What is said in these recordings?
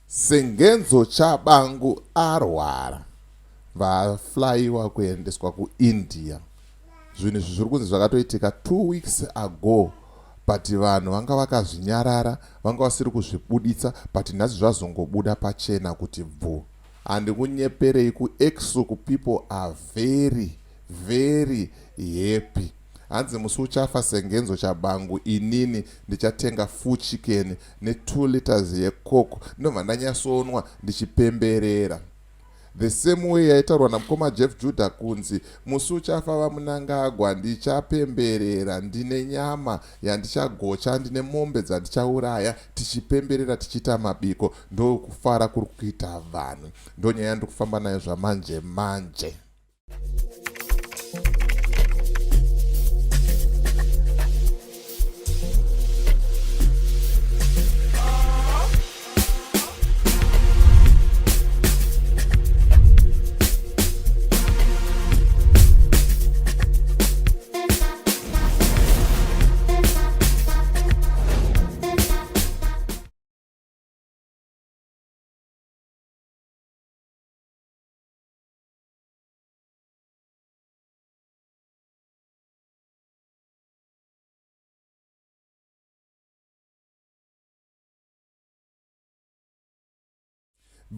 Sengenzo Chabangu arwara vaflyiwa kuendeswa kuIndia. Zvinhu izvi zviri kunzi zvakatoitika 2 weeks ago, but vanhu vanga vakazvinyarara, vanga vasiri kuzvibuditsa, but nhasi zvazongobuda pachena kuti bvu. Handikunyeperei, kuX ku people are very, very happy. Hanzi musi uchafa Sengenzo Chabangu, inini ndichatenga full chicken ne2 liters yeCoke, ndinobva ndanyatsonwa ndichipemberera. The same way yaitaurwa namukoma Jeff Judah kunzi musi uchafa vaMunangagwa ndichapemberera, ndine nyama yandichagocha, ndine mombe dzandichauraya, tichipemberera, tichiita mabiko. Ndokufara kuri kuita vanhu. Ndonyaya yandiri kufamba nayo zvamanje manje.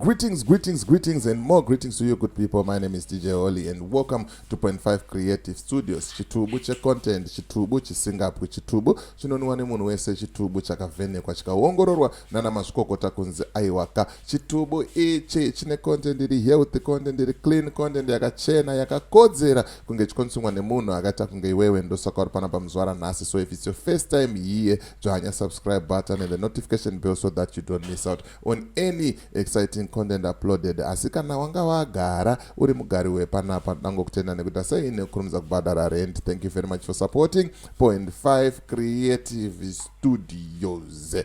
Greetings, greetings, greetings, and more greetings to you, good people. My name is DJ Oli, and welcome to Point 5 Creative Studios. Chitubu checontent, chitubu chisingapwi, chitubu chinonwiwa nemunhu wese, chitubu chakavhenekwa chikaongororwa nana mazvikokota kunzi aiwaka. Chitubu ichi chine content iri healthy, content iri clean, content yakachena, yakakodzera kunge ichikonsumwa nemunhu akaita kunge iwewe. Ndosaka uri panapa muzuva ranhasi. So if it's your first time here, dzvanya subscribe button and the notification bell so that you don't miss out on any exciting content uploaded. Asi kana wanga wagara uri mugari wepanapa, ndangokutenda nekuti sei nekukurumidza kubhadhara rent. Thank you very much for supporting Point 5 Creative Studios.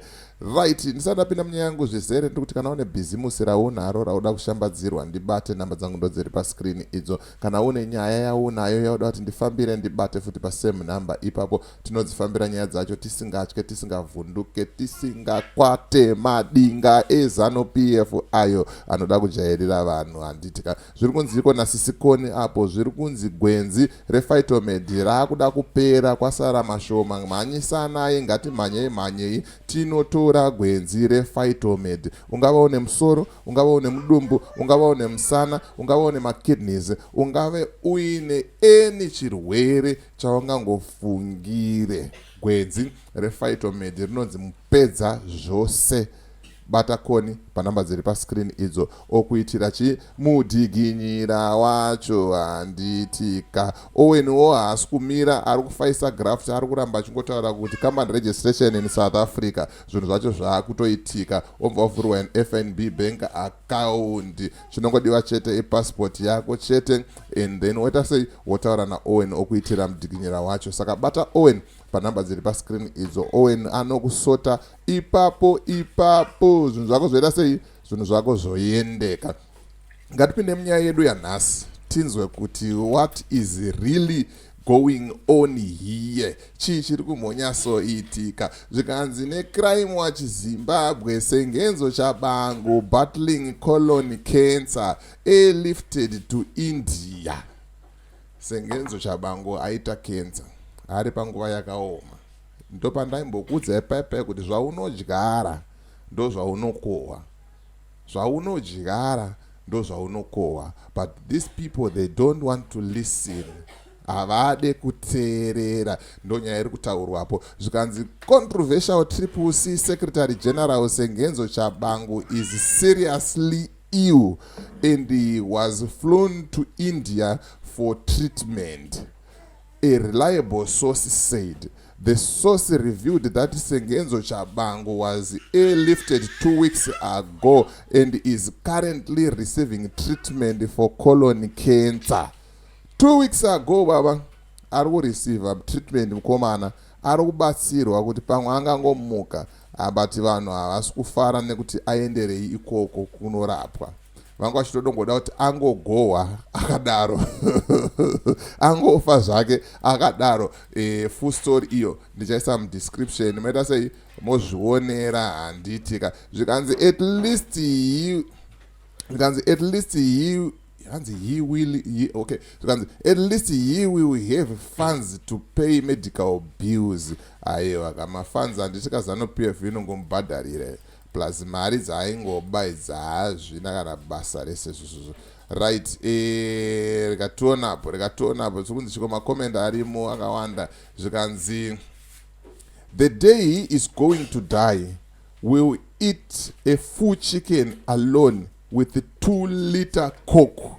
Right, ndisati ndapinda munyaya yangu zvizere, ndikuti kana une bhizimusi raunaro rauda kushambadzirwa, ndibate. Namba dzangu ndodziri pascreen idzo. Kana une nyaya yaunayo yauda kuti ndifambire, ndibate futi pasame number ipapo. Tinodzifambira nyaya dzacho tisingatye, tisingavhunduke, tisingakwate madinga eZANU PF ayo anoda kujairira vanhu, handitika? Zviri kunzi iko nasisikoni apo, zviri kunzi gwenzi rePhytomed raakuda kupera, kwasara mashoma. Mhanyisanai, ngatimhanyei mhanyei tinotora gwenzi rePhytomed. Ungava une musoro, ungava une mudumbu, ungava une musana, ungava une makidneys, ungave uine any chirwere chaungangofungire, gwenzi rePhytomed rinonzi mupedza zvose. Bata Koni panhamba dziri pascreen idzo, okuitira chi mudhiginyira wacho, handitika? Owenwo haasi kumira, ari kufaisa graft, ari kuramba achingotaura kuti company registration in South Africa, zvinhu zvacho zvaakutoitika. Obva wavhurwa an FNB bank account. Chinongodiwa chete ipassport yako chete, and then woita sei? Wotaura naOwen, okuitira mudhiginyira wacho. Saka bata Owen panhamba dziri pascreen idzo. Owen anokusota ipapo ipapo, zvinhu zvako zvoita sei? Zvinhu zvako zvoendeka. Ngatipinde munyaya yedu yanhasi, tinzwe kuti what is really going on here, chii chiri kumbonyatsoitika. Zvikanzi neCrime Watch Zimbabwe, Sengenzo Chabangu battling colon cancer, airlifted to India. Sengenzo Chabangu aita cancer, ari panguva yakaoma. Ndopandaimbokudza ipaipai kuti zvaunodyara ndo zvaunokohwa, zvaunodyara ndo zvaunokohwa. But these people, they don't want to listen, havade kuteerera. Ndonyaya iri kutaurwapo. Zvikanzi controversial Triple C secretary general Sengenzo Chabangu is seriously ill and he was flown to India for treatment, a reliable source said. The source revealed that Sengenzo Chabangu was airlifted 2 weeks ago and is currently receiving treatment for colon cancer. 2 weeks ago, baba ari kureceiva treatment, mukomana ari kubatsirwa kuti pamwe angangomuka, but vanhu havasi kufara nekuti aenderei ikoko kunorapwa. Vanga vachitodongoda kuti angogohwa akadaro, angofa zvake akadaro. Full story iyo ndichaisa mudescription. Maita sei? Mozvionera, handitika? Zvikanzi at least he, zvikanzi at least he, hanzi he will he, okay, zvikanzi at least he will have funds to pay medical bills. Aiwa, kamafunds, handitika? ZANU PF inongomubhadharira, plus mari dzaaingoba idzahazvina kana basa rese zvizvozvo. Right, rikationapo, rikationapo, tikunzi chiko, macomments arimo akawanda. Zvikanzi the day he is going to die, will eat a full chicken alone with 2 liter Coke.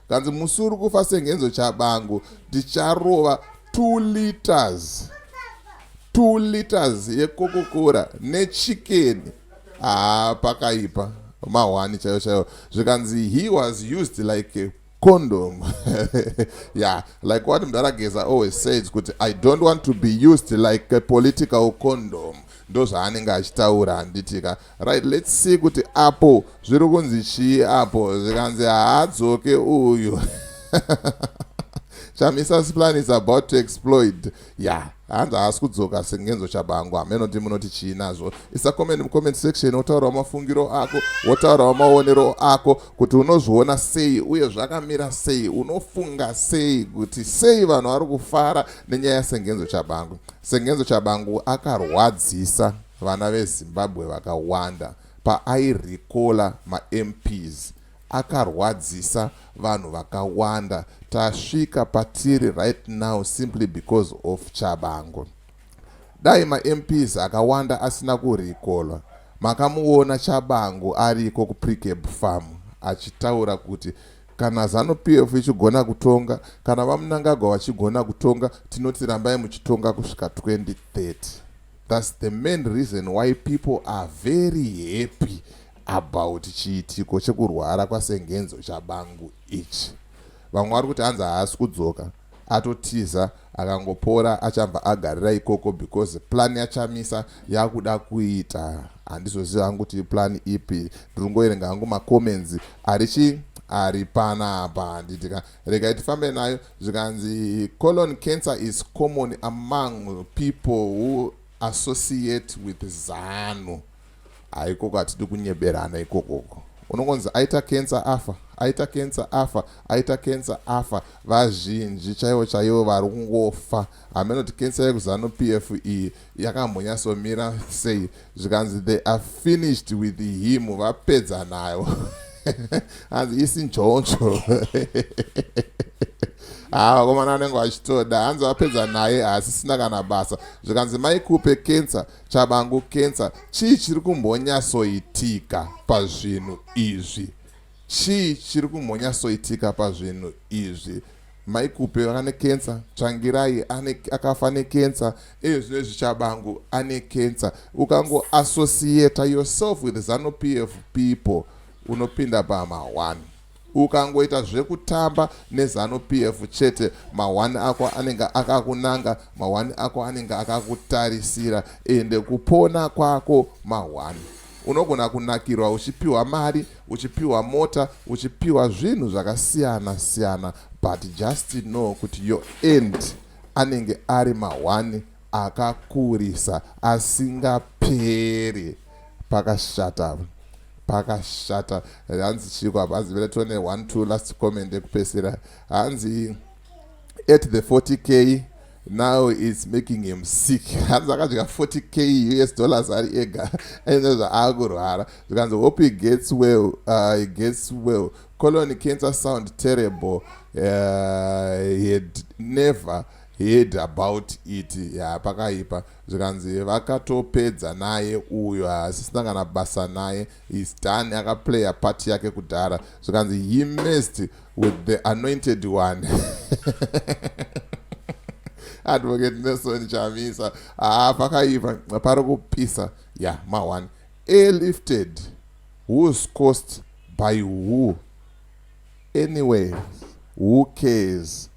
Kanzi musi uri kufa Sengezo Tshabangu, ticharova 2 liters, 2 liters yeCoca-Cola nechicken. Haa, pakaipa, mahwani chaiyo chaiyo. Zvikanzi he was used like a condom. Yeah, like what Mdara Geza always says kuti "I don't want to be used like a political condom." Ndo zvaanenge achitaura, handitika? Right, let's see kuti apo zviri kunzi chii apo. Zvikanzi haadzoke uyu. Chamisa's plan is about to explode. Yeah, hanzi haasi kudzoka Sengezo Tshabangu. Hamenoti munoti chii nazvo? Isa comment mucomment section, wotaurawo mafungiro ako, wotaurawo maonero ako kuti unozviona sei uye zvakamira sei. Unofunga sei kuti sei vanhu vari kufara nenyaya yaSengezo Tshabangu? Sengezo Tshabangu akarwadzisa vana veZimbabwe vakawanda paairecalla maMPs. Akarwadzisa vanhu vakawanda. Tasvika patiri right now simply because of Tshabangu. Dai maMPs akawanda asina kurecallwa. Makamuona Tshabangu ariko kuPrecabe Farm achitaura kuti kana ZANU PF ichigona kutonga, kana vaMnangagwa vachigona kutonga, tinoti rambai muchitonga kusvika 2030. That's the main reason why people are very happy about chiitiko chekurwara kwaSengezo Tshabangu ichi. Vamwe vari kuti hanzi haasi kudzoka, atotiza. Akangopora achabva agarira ikoko because plan yaChamisa yakuda kuita, handizoziva hangu kuti plan ipi. Ndiri kungoverenga hangu macomments ari chi ari panapa, handitika? Regai tifambe nayo. Zvikanzi colon cancer is common among people who associate with ZANU. Haikoko, hatidi kunyeberana ikokoko. Unongonzi aita cancer afa, aita cancer afa, aita cancer afa. Vazhinji chaivo chaivo vari kungofa. Hamenoti cancer yekuZANU PF iyi yakambonyatsomira sei. Zvikanzi they are finished with him, vapedza nayo. Hanzi isi njonjo. Ha, vakomana vanenge vachitoda. Hanzi vapedza naye, haasisina kana basa. Zvikanzi Maikupe cancer, Tshabangu cancer. Chii chiri kumbonyatsoitika pazvinhu izvi? Chii chiri kumbonyatsoitika pazvinhu izvi? Maikupe ane cancer, Tsvangirai akafa necancer, iye zvino izvi Tshabangu ane cancer. Ukangoassociata yourself with ZANU PF people, unopinda pama1. Ukangoita zvekutamba neZANU PF chete, ma1 ako anenge akakunanga, ma1 ako anenge akakutarisira, ende kupona kwako ma1. Unogona kunakirwa uchipiwa mari, uchipiwa mota, uchipiwa zvinhu zvakasiyana siyana, but just know kuti your end anenge ari ma1 akakurisa asingaperi. Pakashata, pakashata. Hanzi chiko apa? Hanzi vele tione one two last comment ekupesera. Hanzi at the 40K, now it's making him sick. Hanzi akadya 40K US dollars ari ega, aine zvaakurwara. Zvikanzi hope he gets well, he gets well. Colon cancer sound terrible. He had never heard about it. Ya, pakaipa. Zvikanzi vakatopedza naye uyo, haasisina kana basa naye, is done, akaplaya part yake kudhara. Zvikanzi he messed with the anointed one, Advocate Nelson Chamisa. Haa, pakaipa, pari kupisa. Ya, ma1. Airlifted whose cost, by who? Anyway, who cares?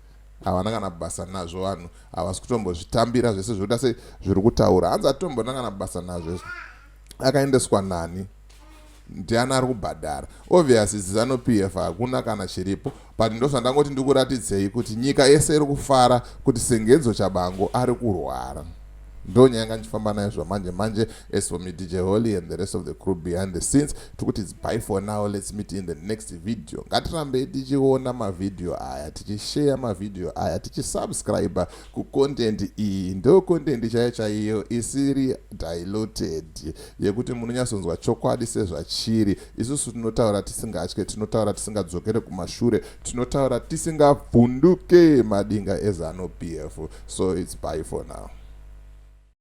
Havana kana basa nazvo vanhu, havasi kutombozvitambira zvese zvekuita sei zviri kutaura. Hanzi atombona kana basa nazvo izvo. Akaendeswa nani? Ndiani ari kubhadhara? Obviously ZANU PF, hakuna kana chiripo. But ndozvandangoti ndikuratidzei kuti nyika yese iri kufara kuti Sengezo Tshabangu ari kurwara. Ndo nyaya yanga ndichifamba nayo zvamanje manje. As for me, DJ Holly, and the rest of the crew behind the scenes, tikuti it's bye for now. Let's meet in the next video. Ngatirambei tichiona mavhidhiyo aya, tichisheya mavhidhiyo aya, tichisubscribe kucontent iyi. Ndo content chaiyo chaiyo isiri diluted, yekuti munonyatsonzwa chokwadi sezvachiri. Isusu tinotaura tisingatye, tinotaura tisingadzokere kumashure, tinotaura tisingavhunduke madinga eZANU PF. So it's bye for now.